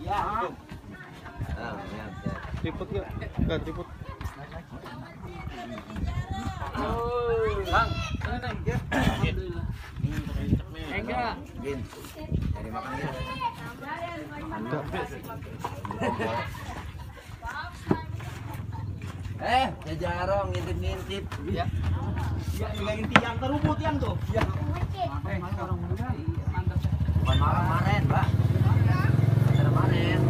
Iya. Tripod nggak? Nggak tripod. Bang, alhamdulillah. Enggak. Gin, cari makan Gin. Ya jarang ngintip-ngintip. Ya. Ya, ingin tiang terubut yang tuh. Ya. Orang muda. Mantap. Bukan malam kemarin, Mbak. Kemarin.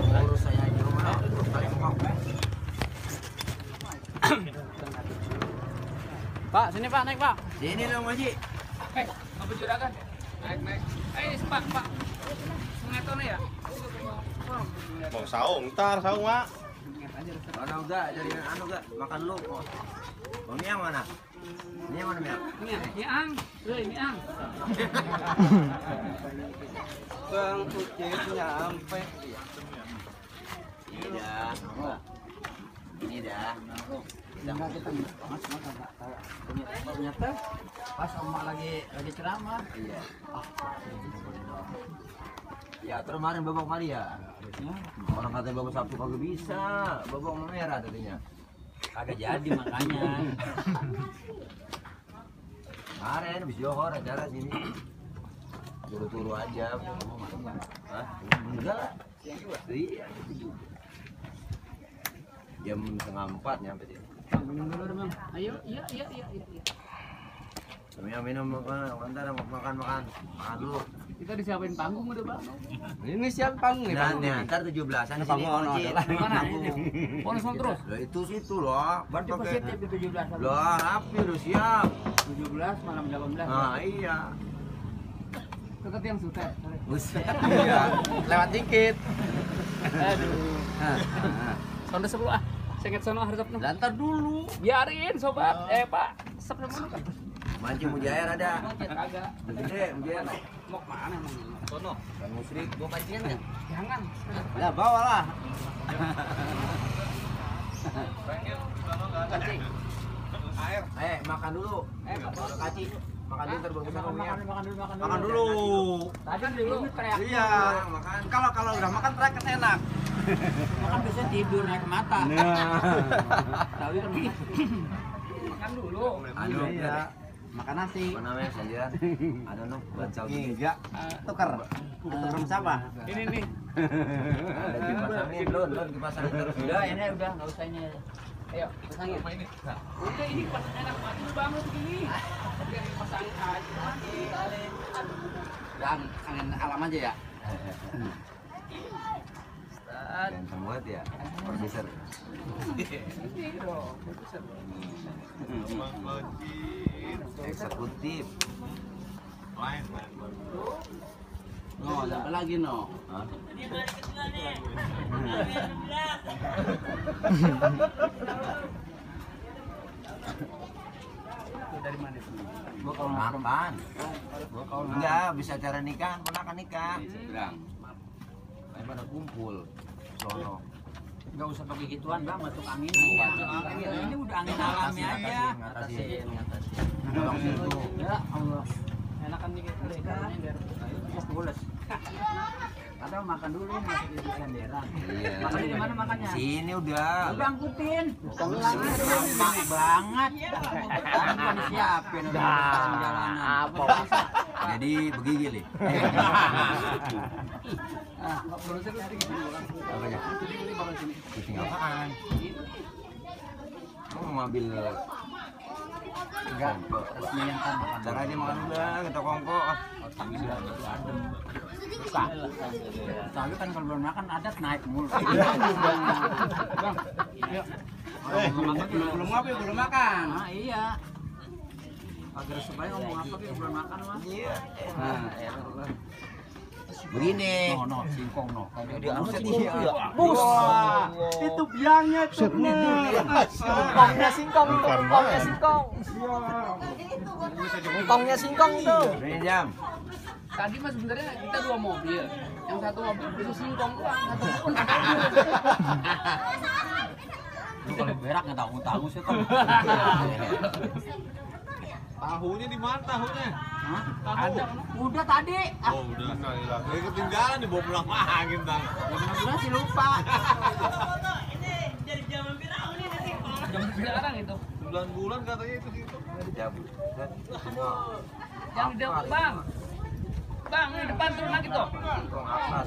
Urus saya aja rumah. Urus saya kok. Pak, sini Pak, naik Pak. Sini dong, Haji. Apa juragan? Naik. Pak. Sengaton ya? Mau saung, ntar saung mak. Mana enggak, jadi anu enggak, makan dulu. Oh, ini yang mana? Ini yang mana, Miang? Ini ang. Ini ang. Bang Ucit nyampe. Ini dah. Ini dah. Ternyata pas emak lagi ceramah. Iya. Ya, terus kemarin babak kali ya. Orang katanya babak Sabtu kagak bisa, babak merah tadinya. Kagak jadi makanya. Kemarin habis Johor acara sini. Turu-turu aja. Hah? Enggak lah. Iya, itu juga. Jam 3:30 nyampe sini. Minum dulu dong, Bang. Ayo, iya. Minum makan dulu. Kita disiapin panggung udah, Bang. Ini siap panggung nih, Bang. Nah, ntar 17-an di sini Panggung ono Haji. adalah. Mana ini? Bonus terus. Lah itu situ loh. Berarti positif di 17. Lah, rapi lu siap. 17 malam 18. Nah, iya. Tetap yang sutet. Buset. Iya, lewat dikit. Aduh. Sonda sebelah. Senget sono harap no. Lantar dulu. Biarin sobat. Pak, sep sama kan. Mancing mujair ada. Kagak. Gede, mujair. Mau kemana emang? Sono. Kan musrik, gua pancingan enggak? Jangan. Ya bawalah. Kancing. Makan dulu. Kaci. Makan dulu terus baru minyak. Makan dulu. Tadi dulu teriak. Iya. Makan. Kalau udah makan teriak kan enak. Makan biasanya tidur naik ke mata. Nah. Tapi kan makan dulu. Anu, Iya. Makan nasi. apa namanya sanjiran? Ada noh, buat caw gitu. Enggak. Tukar. Tukar sama siapa? Ini nih. Ada dipasangin, Don dipasangin terus. Udah, ini udah enggak usah ini. Ayo, pasangin. Udah ini pas enak banget banget begini. Biar pasangin aja. Dan kangen alam aja ya. Dan semua ya, produser. Eksekutif. No, ada apa lagi no? Hah? Dari mana itu? Gua kalau makan. Gua kalau enggak bisa cara nikah, ponakan nikah. Bilang. Pada kumpul. Sono. Enggak usah pakai gituan, Bang, masuk angin. Masuk angin. Ini udah angin alami aja. Ngatasin. Tolong situ. Ya Allah. Enakan dikit mereka biar pules. Atau makan dulu masuk di senderan. Iya. Makan di mana makannya? Sini udah. Udah angkutin. Lama banget. Kan siapin udah jalanan. Apa bisa? Jadi begigil nih. Enggak perlu sih gitu. Apanya? Ini bakal sini. Kucing apaan? Kamu mau ambil Enggak, resmian kan makan. cara dia makan udah kita kongko. Tapi sudah adem. Suka. Soalnya kan kalau belum makan adat naik mulu. Bang, yuk. Belum ngopi, belum makan. Ah iya. Agar supaya ngomong apa gitu belum makan mah. Iya. Nah, Begini. No, singkong no. Jadi buset iya. Bus. Itu biangnya tuh. Singkongnya singkong itu, singkongnya singkong. Singkongnya singkong itu. Ini jam. Tadi mas sebenarnya kita 2 mobil. Yang satu mobil itu singkong doang, satu pun. Lu kalau berak nggak tahu sih kan. Tahunya di mana tahunya? Hah? Ada. Udah tadi. Oh, udah sekali lagi. Ketinggalan dibawa pulang angin tang. Bener-bener sih lupa. Jam sekarang itu. 9 bulan katanya itu gitu. Dicabut. Yang di depan, Bang. Bang, di depan turun lagi tuh. Singkong apa?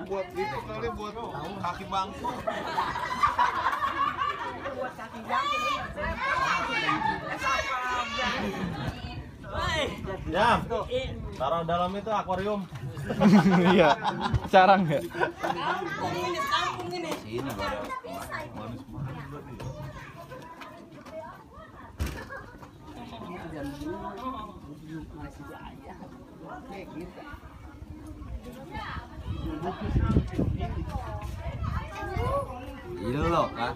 Buat itu kali buat kaki bangku. Ya, taruh dalam itu akuarium. Iya. Carang ya. Sini baru. Iya loh, Kak.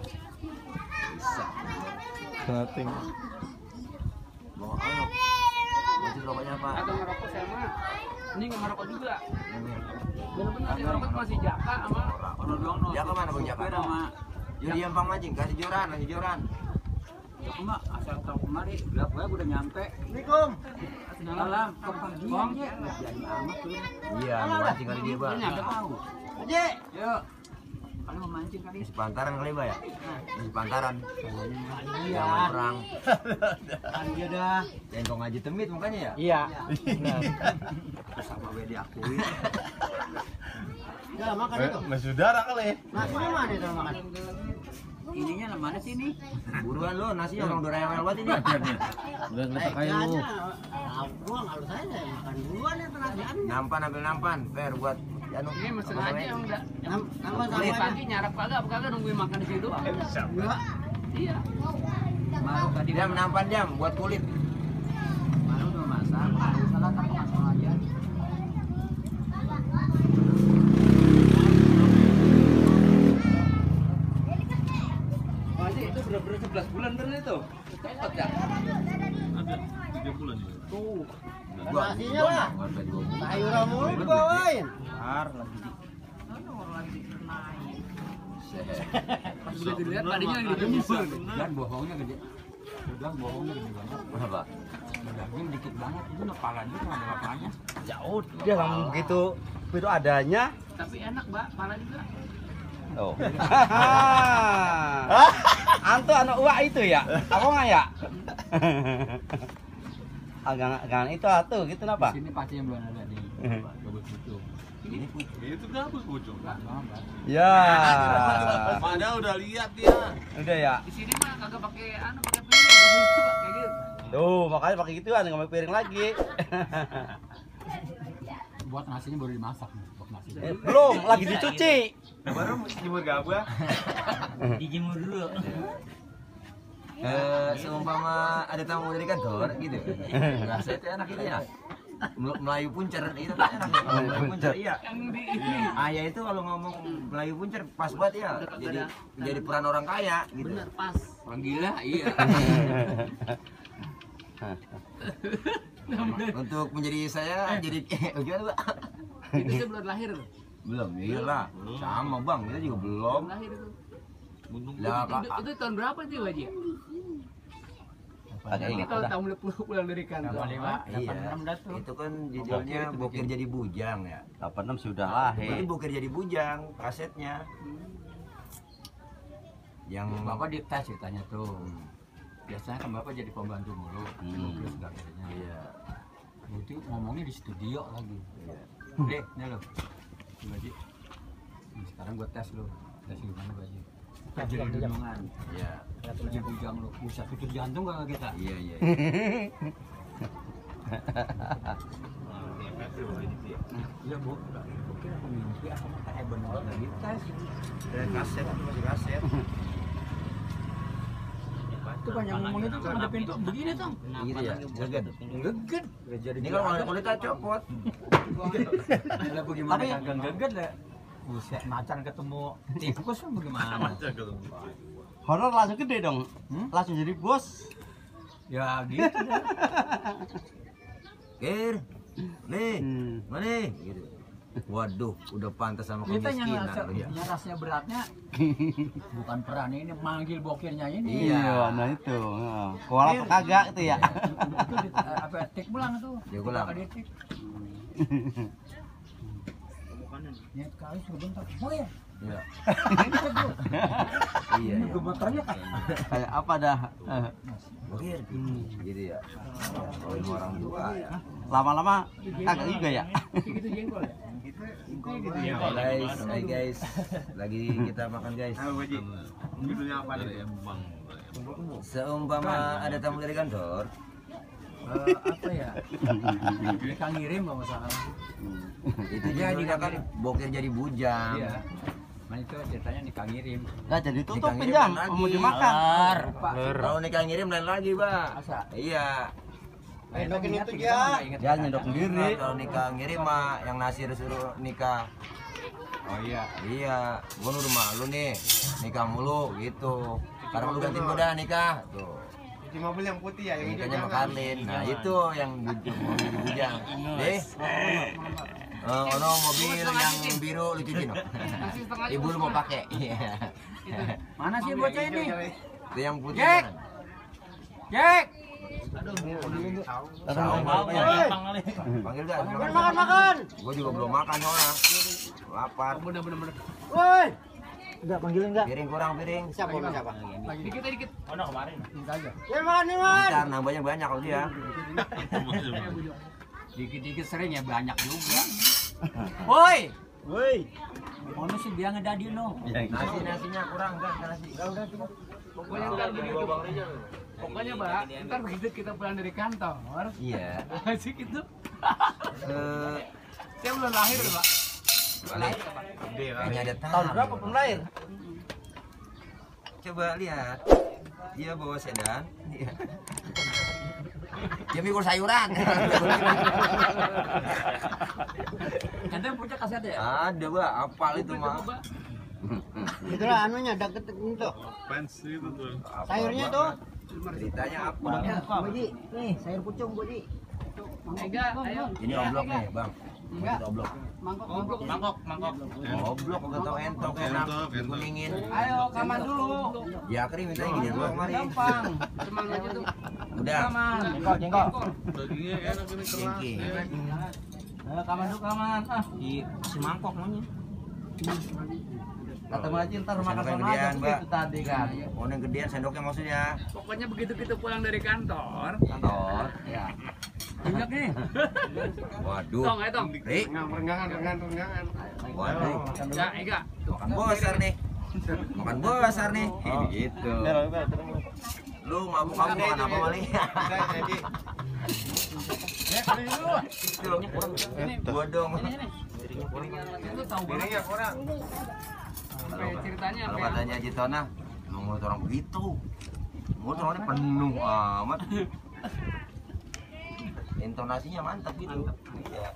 Bisa. Nothing. Mau apa? Wajib rokoknya apa? Atau ngerokok sama. Ini nggak ngerokok juga. Bener-bener yang ngerokok masih Jaka sama. Ono doang no. Ya kemana Bang Jaka? Sama Yudi Empang Mancing, kasih joran, kasih joran. ya Mak, asal tahu kemari, gelap gue udah nyampe. Assalamualaikum. Dalam kepagiannya jadi amat tuh. Iya, mau mancing kali dia, Bang. Nyampe tahu. Aje, yuk. Kalian mau mancing kali. Di Sepantaran kali, Bang ya? Di Sepantaran. Iya. Zaman perang. Kan dia dah. Jengkong aja temit mukanya ya? Iya. Benar. Sama gue diakui. Ya, makan itu. Nasi udara kali. Nasinya mana itu makan? Ininya mana sih ini? Buruan lo, nasi orang udah rewel banget ini. Udah ngeletak kayu lu. Gua kalau saya makan duluan ya nasi. Nampan, ambil nampan. Fair buat anu. Ini mesen aja yang udah. Nama Beli pagi nyarap kagak nungguin makan di situ. Enggak. Iya. Malu tadi Jam nampan jam buat kulit. malu udah masak. Salah tak masak aja. Berarti itu bener-bener 11 bulan bener itu. Cepet ya. Ada 3 bulan juga. Tuh. Nasinya lah. Sayuran mulu dibawain. Pas udah dilihat tadinya yang dijemur. Dan bohongnya gede. Udah bohongnya gede banget. Kenapa? Daging dikit banget itu kepala dia nggak ada apanya. Jauh dia ngomong begitu. Itu adanya. Tapi enak, Mbak. Pala juga. Oh. Antu anak uak itu ya? Apa nggak ya? Agak itu atuh gitu napa? Di sini pasti yang belum ada di gabus itu. Ini Itu gabus bocor. Ya. Mana udah lihat dia. Udah ya. Di sini mah kagak pakai pakai piring, gitu, Pak, kayak gitu. Tuh, makanya pakai gituan nggak pakai piring lagi. buat nasinya baru dimasak nih, buat nasi. Belum, lagi dicuci. Baru jemur gabah. Dijemur dulu. Seumpama ada tamu dari kantor gitu. Rasa itu enak gitu ya. Melayu puncer itu kan enak ya. Melayu puncer iya. Yang di ini. Ayah itu kalau ngomong Melayu puncer pas banget ya. Jadi peran orang kaya gitu. Bener pas. Orang gila, iya. Untuk menjadi saya jadi gimana Pak? Itu saya belum lahir tuh. Belum, iyalah. Sama Bang, kita juga belum. Belum lahir itu. Lah, Itu tahun berapa sih, Haji? Agak Ini ingat kalau udah. tahun pulang dari kantor. Iya. Itu kan judulnya Bokir Jadi Bujang ya. 86 sudah Ini lahir. Bokir Jadi Bujang kasetnya. Yang Bapak dites ceritanya tuh. Biasanya kan Bapak jadi pembantu mulu. Terus sebagainya. Iya. Itu ngomongnya di studio lagi. Iya. Dek, ini lo. Gaji. Sekarang gua tes lo. Tes gimana gaji? Jadi gunungan. Iya. Jadi bujang lo. Bisa tutup jantung gak kita? Iya, iya. Iya bu. Oke, aku mimpi aku mau kayak bener lagi tes. Kaset masih kaset. Itu banyak ngomong itu kan ada pintu begini tuh. Gitu ya. Geged. Geged. Ini kalau ada kulitnya copot. Lah bagaimana kagak geged lah. Buset, macan ketemu tikus kan bagaimana? Honor langsung gede dong. Langsung jadi bos. Ya gitu dah. Kir. Nih, mana? Gitu. Waduh, udah pantas sama Kita yang kemiskinan. Ya. rasanya beratnya bukan peran ini manggil bokirnya ini. Iya, nah itu. Kuala apa kagak itu ya. Itu apa tik pulang tuh. Ya pulang. Dia tik. Ya kali suruh bentar. Oh ya. Iya. Iya. Ini gemeternya kan. Kayak apa dah? Bokir. Gitu ya. Kalau orang tua ya. Lama-lama kagak juga ya. Gitu jengkol ya. Guys, hai guys. Lagi kita makan guys. Judulnya apa nih? Seumpama ada tamu dari kantor, Apa ya? Mereka ngirim nggak masalah. itu jadi kan bokir jadi bujang. Iya. Nah itu ceritanya nikah ngirim. Nah jadi tutup Nikah pinjam, ngirim mau lagi. dimakan. Kalau nikah ngirim lain lagi, Pak. Masa? Iya. Endokin itu dia. Dia nyedok sendiri. Kalau nikah ngirim mah yang Nasir suruh nikah. Oh iya. Iya, gua nuruh malu nih. Nikah mulu gitu. Sekarang lu gantiin gua dah nikah. Tuh. Di mobil yang putih ya, yang Nikahnya sama Karlin. Nah, itu yang bujang. Deh. Ono mobil yang biru lu cuci no. Ibu lu mau pakai. Iya. Mana sih bocah ini? Itu yang putih. Jack! kan? Jack! Panggil gak? Makan! Gua juga belum makan soalnya. Lapar. Bener. Woi! Enggak panggilin enggak? Piring kurang piring. Siapa? Siapa? Dikit. Ya makan nih, Man. Ntar nambahnya banyak kalau dia. Dikit-dikit sering ya banyak juga. Woi! Woi! Mana sih dia ngedadi no? Nasinya kurang kan nasi. Pokoknya ntar begitu. Pokoknya Mbak, ntar begitu kita pulang dari kantor. Iya. Asik itu. Se Saya belum lahir Pak. kayaknya ada Tahun berapa belum lahir? Coba lihat. Dia bawa sedan. Iya. Dia mikul sayuran. Ente punya kaset ya? Ada, Mbak. Apal itu mah. Itulah anunya deket itu. Fans itu tuh. Sayurnya tuh. Ceritanya apa? Boji, nih sayur pucung Boji. Enggak, ayo. Ini oblok nih, Bang. Enggak. Ini oblok. Mangkok. Oblok enggak tahu entok enak. Dikuningin. Ayo kaman dulu. Ya kering minta gini dulu kemarin. Gampang. Cuman aja tuh. Udah. Kaman. Jengkol. Dagingnya enak ini keras. Jengki. Ayo kaman dulu kaman. Ah, Si mangkok maunya. Kata Maji ntar makan Sendoknya sama gedean, aja Mbak. itu tadi kan. Oh, yang gedean sendoknya maksudnya. Pokoknya begitu kita pulang dari kantor. Kantor. ya. Banyak nih. Waduh. Tong, ayo Tong. Rik. Renggangan. Waduh. Ya, Ega. Tuh. Makan besar nih. Makan besar nih. Gitu. Lu mabuk-mabuk makan apa Mali? Gua dong. Itu tahu banget. Piringnya kurang. Sampai ceritanya Kalau sampai katanya Jitona, emang mulut orang begitu. Mulut orangnya penuh amat. Intonasinya mantap gitu. Iya.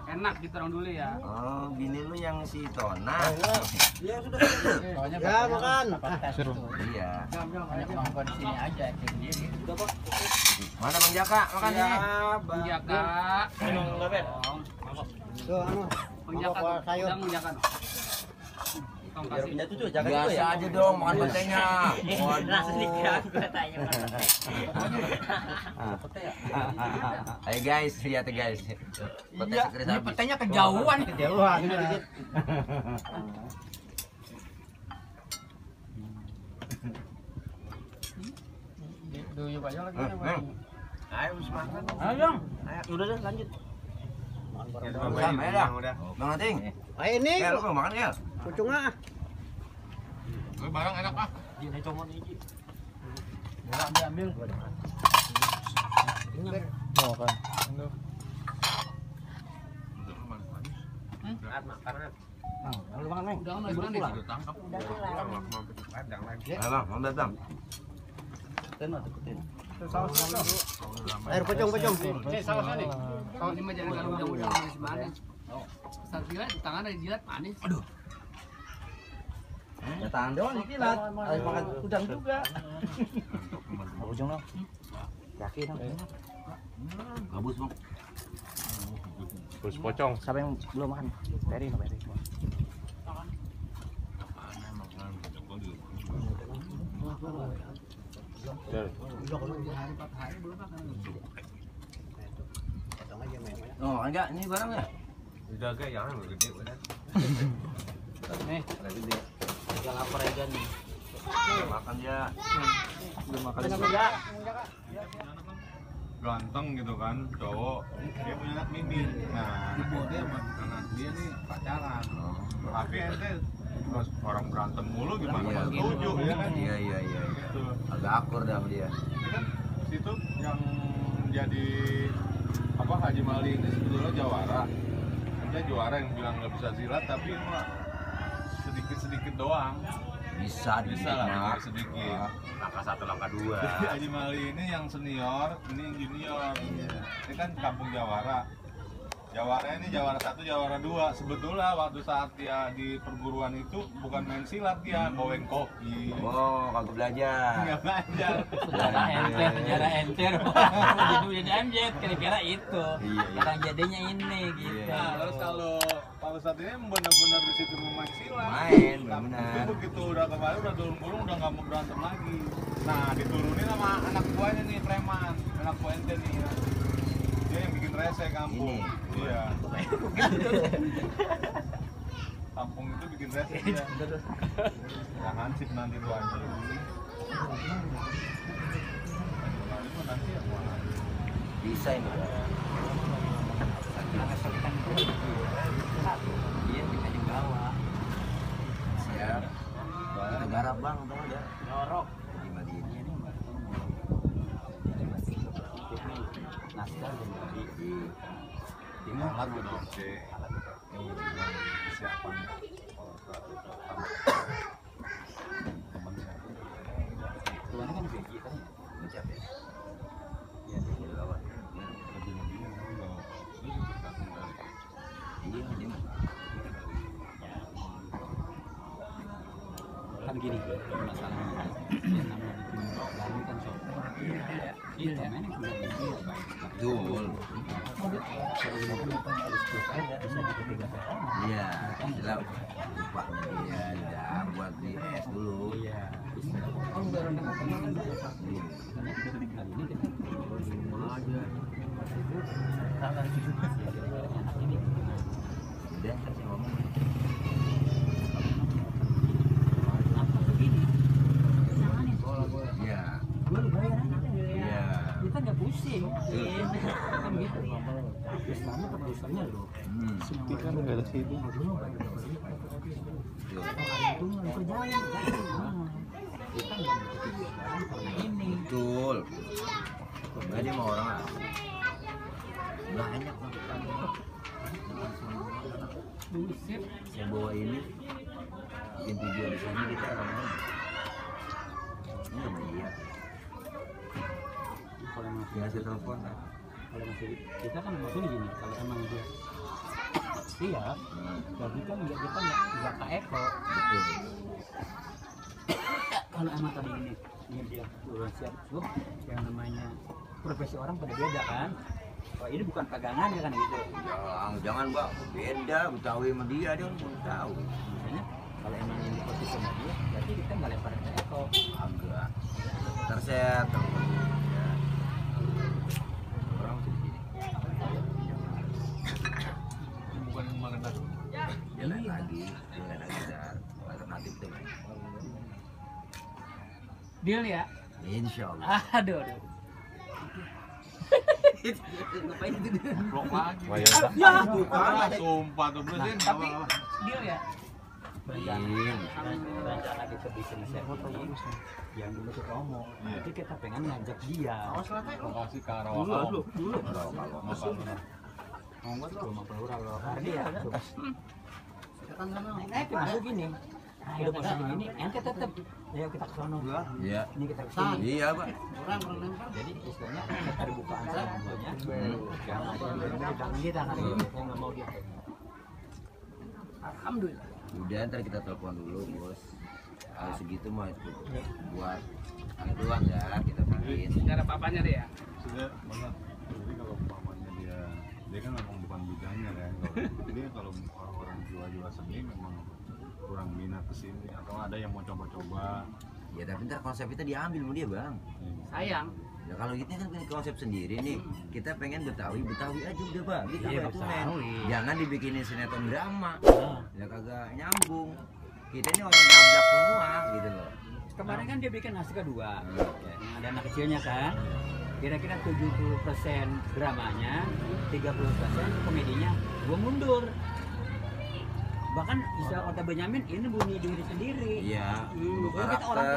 enak gitu orang dulu ya. Oh, bini lu yang si Tona. Ya makan. Iya. Banyak nongkrong di sini aja sendiri. Mana Bang Jaka? Makan sini. Bang Jaka. Tuh anu. Bang Jaka. sayur. Bang Jaka. Tong Biar kasih. punya cucu, jaga Biasa dulu ya. aja dong makan petenya. Waduh. Ayo guys, lihat guys. Pete sekres Ini habis. petenya kejauhan. Jauhan. dikit. Duyuk aja lagi. Ayo makan. Ayo dong. Udah deh lanjut. Sama ya dah. Bang Ating. Ayo ini El, lu makan El. pucung ah. Barang enak ah. Diambil. Lu makan, Neng. Udah nggak pulang. Ayo Bang, mau datang. Air pucung. Ini mah jangan kalau udah manis manis. Saat jilat tangan ada jilat manis. Aduh. Ya tangan doang dikilat. Harus makan udang juga. Ujung dong. Yakin dong. Gabus Bang. Terus pocong. Siapa yang belum makan? Peri, no Peri. Oh, enggak, ini barang enggak? Jaga jangan gede udah. Nih, Gede. udah lapar aja nih. Makan ya. Belum makan. Ganteng gitu kan, cowok. Dia punya anak mimin. Nah, dia sama anak dia nih pacaran. Tapi ente terus orang berantem mulu gimana? Iya. Setuju ya kan? Iya. Gitu. Agak akur dah sama dia. Ini kan situ yang jadi apa Haji Mali ini sebetulnya jawara. Dia juara yang bilang nggak bisa silat tapi mah sedikit doang. Bisa Lah sedikit. Langkah 1, langkah 2. Haji Mali ini yang senior, ini yang junior. Ini kan kampung jawara. Jawara ini jawara 1, jawara 2. Sebetulnya waktu saat dia di perguruan itu bukan main silat dia, bawain kopi. Oh, kagak belajar. Nggak belajar. Sejarah enter. Jadi MJ kira-kira itu. Iya. Orang jadinya ini gitu. Iya. Nah, terus kalau saat ini benar-benar di situ mau main silat. Main, Tapi benar. begitu udah kemarin udah turun-turun udah nggak mau berantem lagi. Nah, diturunin sama anak buahnya nih preman, anak buah ente nih. Dia yang bikin rese kampung. Iya. Kampung itu bikin rese dia. Ya hansip nanti tuh anjing. Nanti ya mau. Bisa ini. Iya, kita dibawa. Siap. Kita garap bang, tau ada. Norok. Di Madinah. Naskah dan Di Alat udah oke. Siapan. tuannya kan begi kan ya. Ngecap ya. Iya, dia lawan. Iya, ini mah. Kan gini masalahnya yang namanya bikin lalu kan sob itu mainnya kemudian Betul. Iya, jelas. Lupanya dia udah buat di es dulu. iya kali ini kita aja enak ini Udah, saya ngomong. apa begini Iya. gue bayar aja Iya. kita nggak pusing kan gitu Islamnya produsernya loh Kan enggak ada situ. kita nggak butuh karena ini Betul. Enggak dia mau orang banyak Bang. buset Saya bawa ini bikin video di sini kita orang-orang. Ini sama dia. kalau masih Dia saya telepon lah. kalau masih kita kan maksudnya gini kalau emang dia siap jadi kan nggak kita nggak KEKO Betul. kalau emang tadi ini dia udah siap tuh yang namanya profesi orang pada beda kan. Oh, ini bukan pegangan ya kan gitu. Jangan Bang, beda Betawi sama dia kan belum tahu. Misalnya kalau emang ini posisi sama dia, berarti kita nggak lempar ke Eko. Agak. Ntar saya telepon dia. Orang segini. Bukan kemarin tadi. Dia lain lagi, dia lain lagi dar. Alternatif tuh. Deal ya. Insya Allah. Aduh. Ngapain itu dia? Blok lagi. Ya, Ah, sumpah tuh bersin. Tapi deal ya. Rencana kita bikin setting yang dulu kita ngomong. Nanti kita pengen ngajak dia. Lokasi Karawang. Dulu. Ngomong tuh sama pelurah kalau dia. Naik masuk gini. Nah, udah posisi gini, ente tetep. Ayo kita ke sono. Iya. Ini kita ke sini. Iya, Pak. Jadi istilahnya kita bukaan semuanya. Jangan ada yang bilang kita hari ini saya nggak mau dia. Alhamdulillah. Udah ntar kita telepon dulu bos. Kalau segitu mah itu buat anu doang ya kita bikin. Nggak ada apa-apanya deh ya. Sudah, mana? Jadi kalau umpamanya dia dia kan memang bukan bidangnya kan. Jadi kalau orang-orang jual seni memang kurang minat ke sini atau ada yang mau coba-coba. Ya tapi ntar konsep kita diambil sama dia bang. Sayang. Ya kalau gitu kan punya konsep sendiri nih. Kita pengen Betawi aja udah bang. Kita Iya, itu men. Betawi. Jangan dibikinin sinetron drama. Nah, Ya kagak nyambung. Kita ini orang nyablak semua gitu loh. kemarin kan dia bikin naskah 2. Hmm. Yang ada anak kecilnya kan. Kira-kira 70% dramanya, 30% komedinya. Gua mundur. Bahkan bisa Kota Benyamin ini bunyi diri sendiri. Iya. Kalau kita orang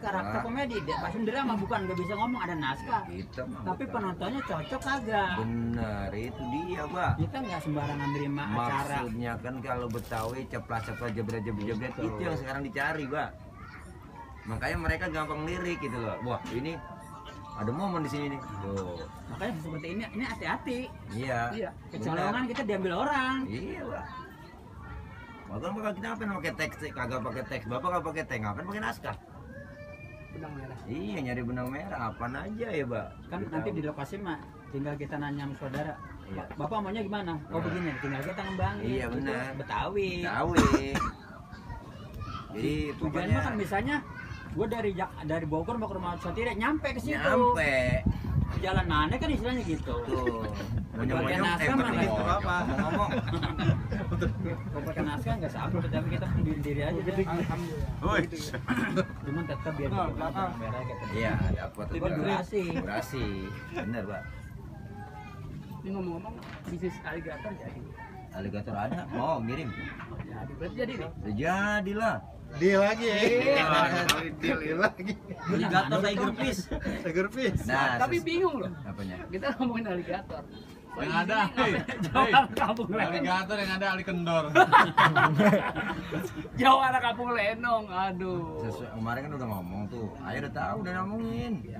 karakter komedi, pasti drama bukan nggak bisa ngomong ada naskah. Kita mah Tapi bukan. penontonnya cocok kagak. Bener itu dia bang. Kita nggak sembarangan terima acara. Maksudnya kan kalau Betawi ceplas-ceplas jebret itu yang sekarang dicari bang. Makanya mereka gampang lirik gitu loh. Wah ini ada momen di sini nih. Tuh. Makanya seperti ini hati-hati. Iya. Iya. Kecolongan kita diambil orang. Iya bang. Bahkan bakal kita ngapain pakai teks, kagak pakai teks, bapak kagak pakai teks, ngapain pakai naskah? Benang merah. Iya nyari benang merah, apaan aja ya bang. Kan nanti di lokasi mah tinggal kita nanya sama saudara. Iya. Bapak maunya gimana? Oh Nah. begini, tinggal kita ngembangin. Iya, Itu benar. Betawi. Tahu. Jadi Tujuannya pokoknya kan misalnya gue dari Bogor mau ke rumah Satire nyampe ke situ. nyampe. Jalan mana kan istilahnya gitu. Tuh. Bagian naskah mah penting gitu. apa? Ngomong. Kalau pakai naskah nggak sampai, tapi kita sendiri aja. Woi. Cuman tetap biar benang merah kayak tadi. Iya, dapat Itu durasi. Durasi. Bener, Pak. Ini ngomong-ngomong bisnis aligator jadi. Aligator ada? Mau ngirim? Jadi berarti jadi nih. Ya jadilah. Deal lagi. Deal lagi. Aligator tiger fish. Seger fish. Nah, Tapi bingung loh. apanya? Kita ngomongin aligator. Yang ada, Jawara kampung lenong. aligator yang ada ali kendor. Jawara kampung lenong. Aduh. Kemarin kan udah ngomong tuh. Ayo udah tahu udah ngomongin. Cuma ya,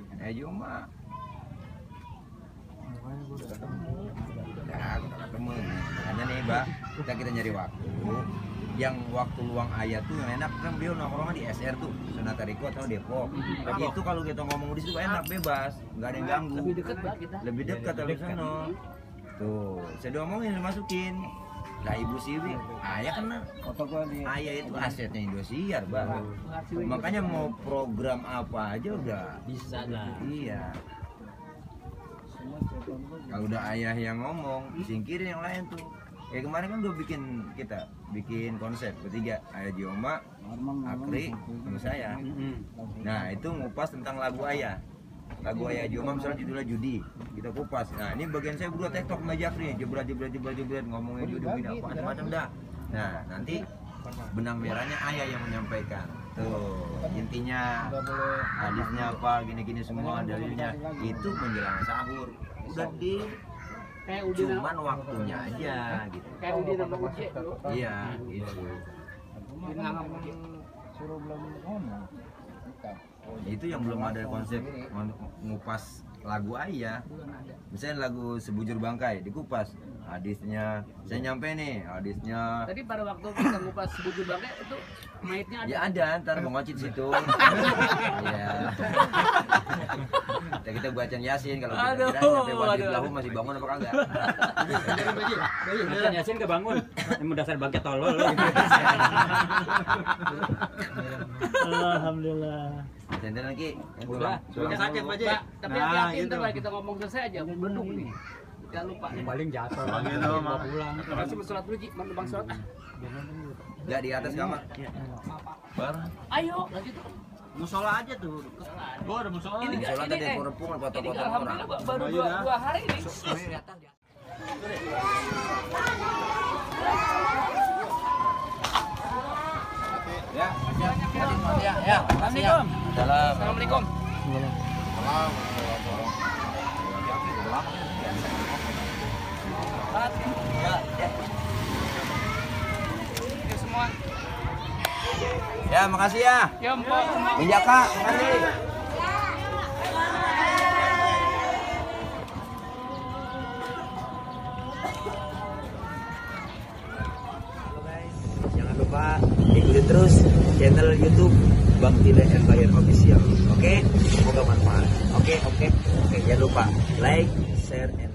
udah ketemu. Makanya nih, Mbak, kita nyari waktu. Yang waktu luang ayah tuh yang enak kan beliau nongkrongnya di SR tuh, Sonata Riko atau Depok. Itu kalau kita ngomong di situ enak bebas, nggak ada yang ganggu. Lebih dekat banget kita. Lebih dekat dari sana. Tuh, saya diomongin dimasukin. Lah Ibu Siwi, ayah kena. Ayah itu asetnya Indosiar, Bang. Makanya mau program apa aja udah Bisa lah. iya. Kalau udah ayah yang ngomong, singkirin yang lain tuh. Ya kemarin kan udah bikin konsep bertiga, Ayah Jioma, Akri, sama saya. Nah itu ngupas tentang lagu ayah. Lagu ayah Jioma misalnya judulnya Judi, kita kupas. Nah ini bagian saya berdua TikTok sama Jakri, jebret ngomongin judi beda macam-macam dah. Nah nanti benang merahnya ayah yang menyampaikan. Tuh intinya hadisnya apa gini-gini semua dalilnya itu menjelang sahur. Udah di Kayak Udin cuman waktunya aja gitu. Kayak Udin sama Uci. Iya gitu. Udin sama Uci. Itu yang belum ada konsep ngupas lagu ayah. Misalnya lagu Sebujur Bangkai dikupas hadisnya. Saya nyampe nih hadisnya. Tadi pada waktu kita ngupas Sebujur Bangkai itu mayatnya ada. Ya ada, ntar mengocit situ. Iya. Kita bacaan Yasin kalau kita kira sampai wajib lahu masih bangun apa kagak? Baca Yasin kebangun. Yang dasar bangke tolol. Alhamdulillah. Tender lagi. Udah, Sudah sakit Pak. Tapi hati-hati ntar lah kita ngomong selesai aja. Beduk nih. Jangan lupa. Paling jatuh. Mau Pulang. Langsung sholat dulu Ji. Mana bang sholat? Enggak di atas kamar. Ayo lanjut. Musola aja tuh. Gua ada musola. Ini sholat ada repung Ini foto-foto orang. alhamdulillah baru dua hari nih. Ya. Ya. Assalamualaikum. Salam. Assalamualaikum. Ya semua. Ya, makasih ya. Ya mpok. Iya, Kak. Makasih. Jangan lupa ikuti terus channel YouTube Baktida Empire Official. Oke? Semoga manfaat. Oke. Jangan lupa like, share, and